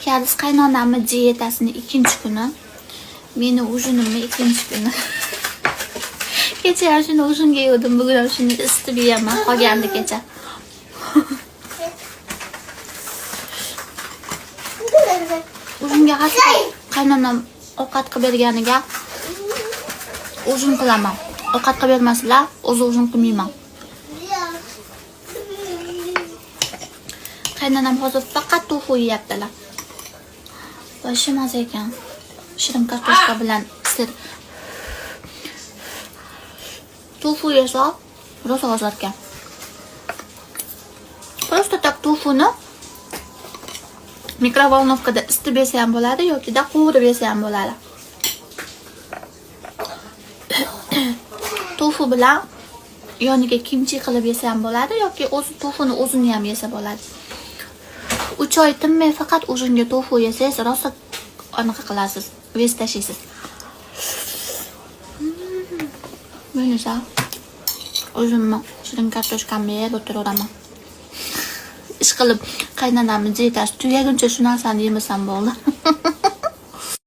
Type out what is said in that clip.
Koris qaynonamni dietasini ikkinchi kuni. Meni ужин imni ikkinchi kuni. Kecha ham shuni ужин ga yedim, bugun ham shuni isitib yeyapman, qolgandi kecha. Ужин ga hasrat qaynonam ovqat qilib berganiga ужин qilaman. Ovqat qilib bermasalar, o'zi ужин qilmayman. Qaynonam hozir faqat tofu yeyaptilar. Вообще maza ekan. Shirin kartoshka bilan сыр. Tofu yesa rosa ozar ekan. Просто так tofuni микроволновка da isitib yesa ham bo'ladi yokida qovurib yesa ham bo'ladi. Tofu bilan yoniga kimchi qilib yesa ham bo'ladi yoki o'zi tofuni o'zini ham yesa bo'ladi. 3 oy tinmay faqat ужин ga tofu yesangiz rosa anaqa qilasiz, вес tashlaysiz. Men esa o'zimni shirin kartoshkamni yeb o'tiraveraman. Ish qilib qaynonamni dietasi tugaguncha shu narsani yemasam bo'ldi.